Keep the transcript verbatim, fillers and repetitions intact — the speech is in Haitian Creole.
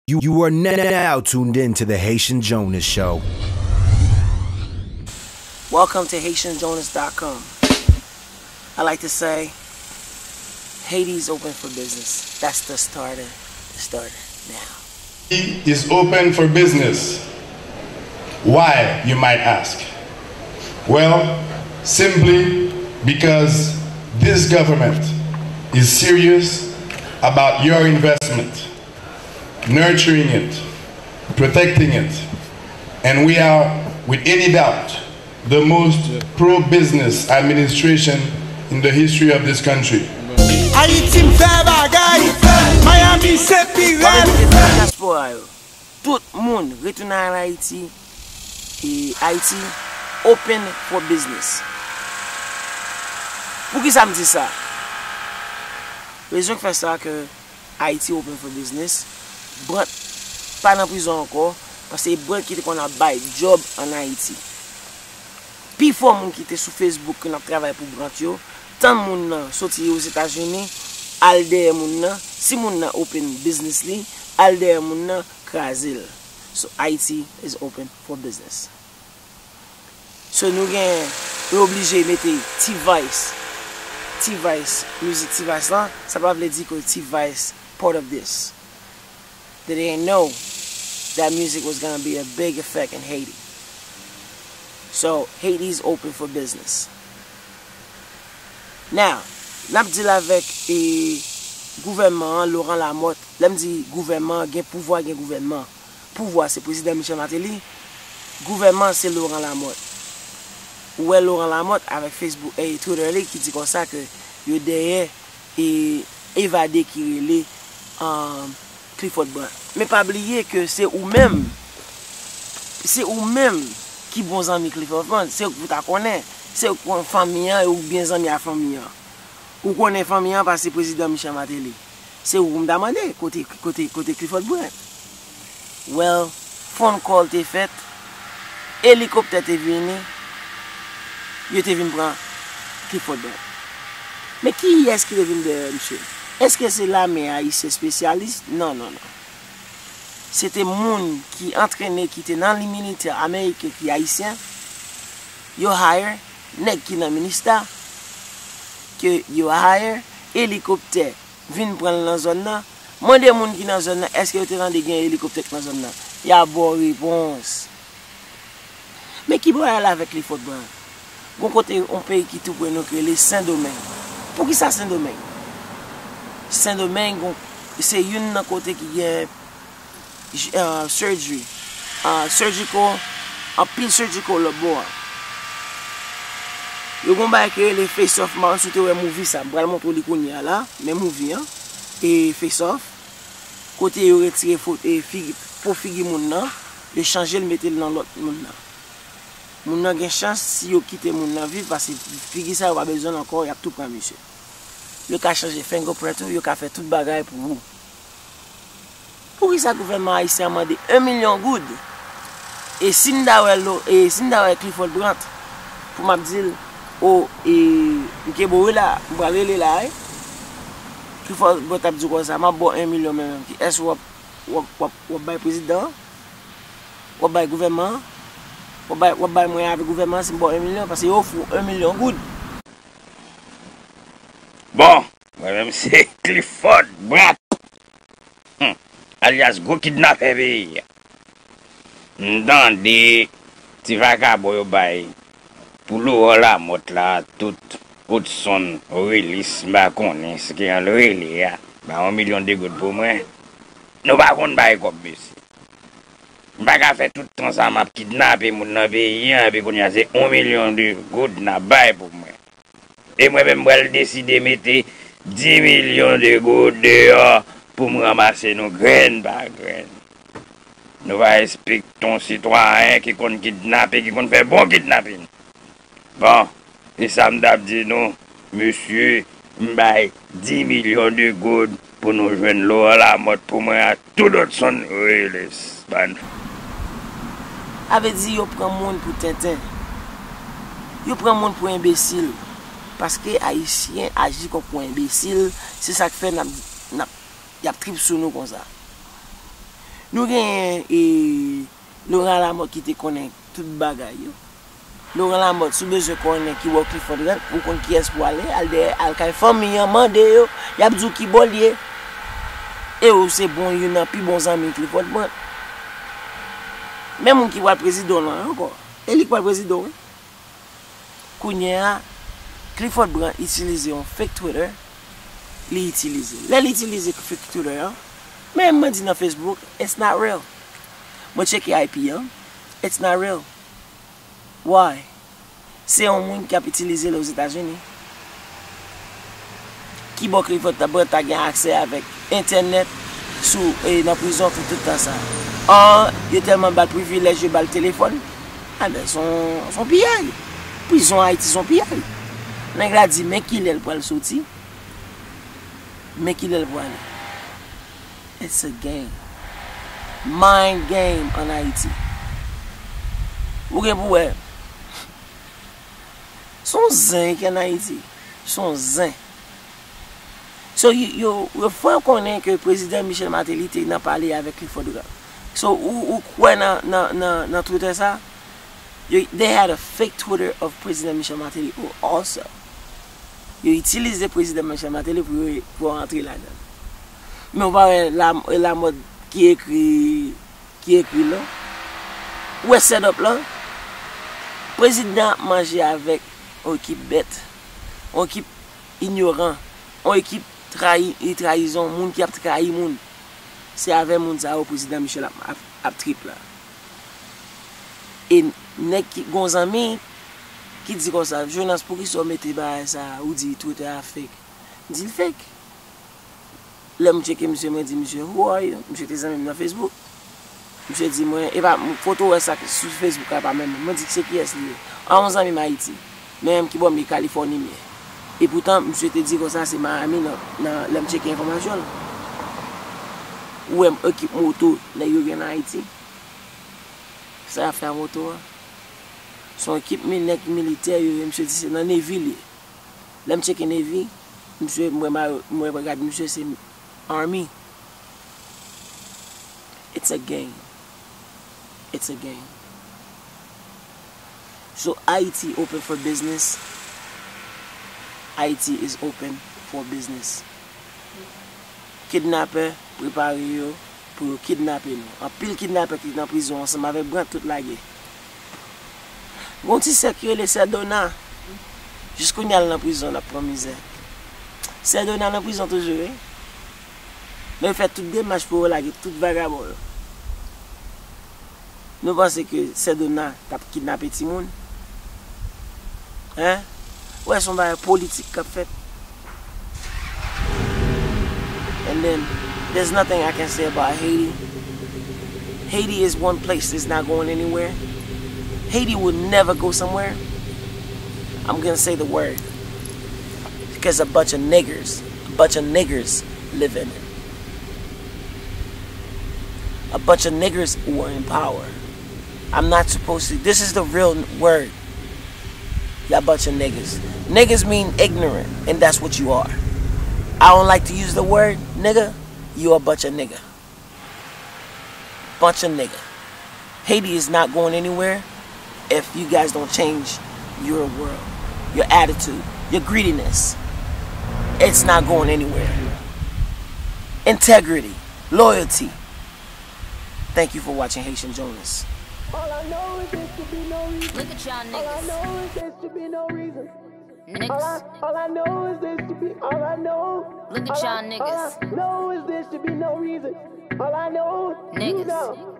You, you are now tuned in to the Haitian Jonas Show. Welcome to Haitian Jonas dot com. I like to say, Haiti's open for business. That's the starter, the starter now. Is open for business. Why, you might ask? Well, simply because this government is serious about your investment, nurturing it, protecting it, and we are, with any doubt, the most pro-business administration in the history of this country. Ayiti m fè bagay, Miami se pi rèd. Dyaspora yo, tout moun retounen al Ayiti, e Ayiti open for business. Poukisa m di sa? Rezon k fè sa ke Ayiti open for business, Brant pa nan prizon ankò, paske Brant ki te konn ap bay djòb ann Ayiti. Pifò moun ki te sou Facebook ke n ap travay pou Brant yo, tann moun nan soti Ozetazini, al dèyè moun nan, si moun nan open business li, al dèyè moun nan, kraze l. So Haiti is open for business. So nou gen, yo oblije mete T-Vice, T-Vice, mizik T-Vice lan, sa pa vle di ke T-Vice part of this. They didn't know that music was gonna be a big effect in Haiti. So Haiti is open for business. Now, n ap deal avèk e, gouvènman an, Laurent Lamothe. Lè m di gouvènman, gen pouvwa, gen gouvènman. Pouvwa se prezidan Michel Martelly, gouvènman se Laurent Lamothe. Ou wè Laurent Lamothe avèk Facebook e Twitter li ki di konsa ke yo dèyè e evade ki rele um, Clifford Brandt. Men pa bliye ke se ou menm, se ou menm ki bon zanmi Clifford Brandt, se ou ki pou ta konnen, se ou ki konn fanmi an e ou byen zanmi a fanmi an. Ou konnen fanmi an pase prezidan Michel Martelly. Se ou pou m ta mande kote, kote, kote Clifford Brandt. Well, phone call te fèt, elikoptè te vini, yo te vin pran Clifford Brandt. Men kiyès ki te vin dèyè misye? Èske se lame ayisyen espesyalis? Non, non, non. Se te moun ki antrene, ki te nan li militè ameriken ki ayisyen. Yo hire nèg ki nan minista, ke yo hire elikoptè vin pran l nan zòn nan. Mande moun ki nan zòn nan èske yo te tande gen elikoptè k nan zòn nan. Y a ba w repons. Men ki bagay la avèk Clifford Brandt? Gon kote yon peyi ki tou pre nou ki rele Sendomeng. Poukisa Sendomeng? Sendomeng gon, se youn nan kote ki gen surgery, surgical, anpil surgical lòt bò a. Yo gon bagay ki rele Face Off, m pa konn si w te wè movie sa, m pral montre w li kounye a la, men movie an, e Face Off, kote yo retire po figi moun nan, yo chanje l mete l nan lòt moun nan. Moun nan gen chans si yo kite moun nan viv, paske figi sa yo pa bezwen l ankò, y ap tou pran misye. Yo ka chanje fingerprint ou, yo ka fè tout bagay pou ou. Poukisa gouvènman ayisyen an mande yon milyon goud? E si m ta wè lo, e si m ta wè Clifford Brandt, pou m ap di l, o, e, m kenbe w wi la, m pral rele la wi. Clifford Brandt ap di w konsa, m ap ba w yon milyon mwen menm, kiyès w ap, w ap, w ap, w ap bay prezidan an? W ap bay gouvènman an? W ap bay, w ap bay mwen avèk gouvènman an si m ba w yon milyon? Paske yo ofri w yon milyon goud. Bon, mwen menm se Clifford Brandt, hmm, alyas gwo kidnapè peyi a. M tande ti vakabon yo bay pou Laurent Lamothe la, tout Hudson, Willis, m pa konnen se ki jan l rele a, bay yon milyon de goud pou mwen. Nou pa konn bay kòb, mesye. M pa ka fè tout tan sa m ap kidnape moun nan peyi an, epi kounye a se yon milyon de goud n ap bay pou mwen. E mwen menm m pral deside mete dis milyon de goud deyò pou m ranmase nou grenn pa grenn. Nou va respekte yon sitwayen ki konn kidnape, ki konn fè bon kidnapin. Bon, e sa m t ap di nou, mesye, m bay dis milyon de goud pou nou jwenn Laurent Lamothe pou mwen ak tout Hudson Willis. Bann. Sa vle di yo pran moun pou tenten. Yo pran moun pou enbesil. Paske Ayisyen aji kòm yon enbesil, se sa k fè n ap, n ap, y ap trip sou nou konsa. Nou genyen e Laurent Lamothe ki te konnen tout bagay yo. Laurent Lamothe, si w bezwen konnen ki bò Clifford rete, ou konn kiyès pou w ale, al dèyè, al kay fanmi an, mande yo, y ap di w ki bò l ye. E ou se bon, youn nan pi bon zanmi Clifford Brandt. Men moun ki pral prezidan w lan ankò, e li k pral prezidan w wi. Kounye a, Clifford Brandt itilize yon fake Twitter, li itilize. Lè li itilize fake Twitter an, men mwen di nan Facebook, it's not real. Mwen tcheke I P an, it's not real. Why? Se yon moun k ap itilize l Ozetazini. Ki bò Clifford Brandt ta gen aksè avèk entènèt sou e nan prizon pou tout tan sa? An, yo tèlman ba l privilèj, yo ba l telefòn. Anben, se yon, se yon piyay. Prizon Ayiti se yon piyay. Nèg la di, men kilè l pral soti, men kilè l pral ale. It's a game. Mind game ann Ayiti. Ou gen pou wè. Se yon zen ki ann Ayiti. Se yon zen. So, yo, yo, yo fè w konnen ke Prezidan Michel Martelly te nan pale avèk Clifford Brandt. So, ou, ou kwè nan, nan, nan, nan Twitter sa? Yo, they had a fake Twitter of President Michel Martelly also. Yo itilize Prezidan Michel Martelly pou yo, pou yo antre ladan l. Men w pa wè la, Lamothe ki ekri, ki ekri l non. Ou wè setup lan? Prezidan ap manje avèk yon ekip bèt, yon ekip inyoran, yon ekip trayi, e trayizon, moun ki ap trayi moun. Se avè moun sa yo Prezidan Michel ap, ap, ap trip la. E nèg ki gon zanmi ki di konsa, Jonas, poukisa w mete bagay sa a, ou di Twitter a fake? M di l fake. Lè m tcheke misye, mwen di misye, who are you? Misye te zanmi m nan Facebook. Misye di mwen, e pa, foto w wè sa sou Facebook la pa menm mwen. Mwen di, se kiyès li ye? A, yon zanmi m Ayiti. Men menm ki bò m ye, Kalifòni m ye. Epoutan, misye te di konsa se Miami nan, nan, lè m tcheke enfòmasyon l. Ou wè m ekip moto nèg yo gen nan Ayiti. Sa y ap fè a moto a? Se yon ekip mi-, nèg militè yo ye, misye di se nan Navy l ye. Lè m tcheke Navy, misye, m wè ma-, m wè gad misye se Army. It's a game. It's a game. So Haiti open for business. Haiti is open for business. Kidnapè, prepare yo pou yo kidnape nou. Anpil kidnapè ki nan prizon ansanm avèk Brandt tout lage. Gon ti sè ki rele Sè Dona. Jis kounye a l nan prizon, l ap pran mizè. Sè Dona nan prizon toujou, wi. Men yo fè tout demach pou yo lage tout vagabon yo. Nou panse ke Sè Dona t ap kidnape timoun? Hein? Ou wè se yon bagay politik k ap fèt. And then, there's nothing I can say about Haiti. Haiti is one place, it's not going anywhere. Haiti will never go somewhere. I'm gonna say the word. Because a bunch of niggers, a bunch of niggers live in it. A bunch of niggers who are in power. I'm not supposed to. This is the real word. Y'all bunch of niggas. Niggas mean ignorant, and that's what you are. I don't like to use the word nigga. You a bunch of nigga. Bunch of nigga. Haiti is not going anywhere if you guys don't change your world, your attitude, your greediness. It's not going anywhere. Integrity, loyalty. Thank you for watching Haitian Jonas. All I know is there should be no reason. Look at y'all niggas. All I know is there should be no reason. Niggas. All I, all I know is there should be, all I know. Look at y'all niggas. All I, all I know is there should be no reason. All I know, you know. Niggas.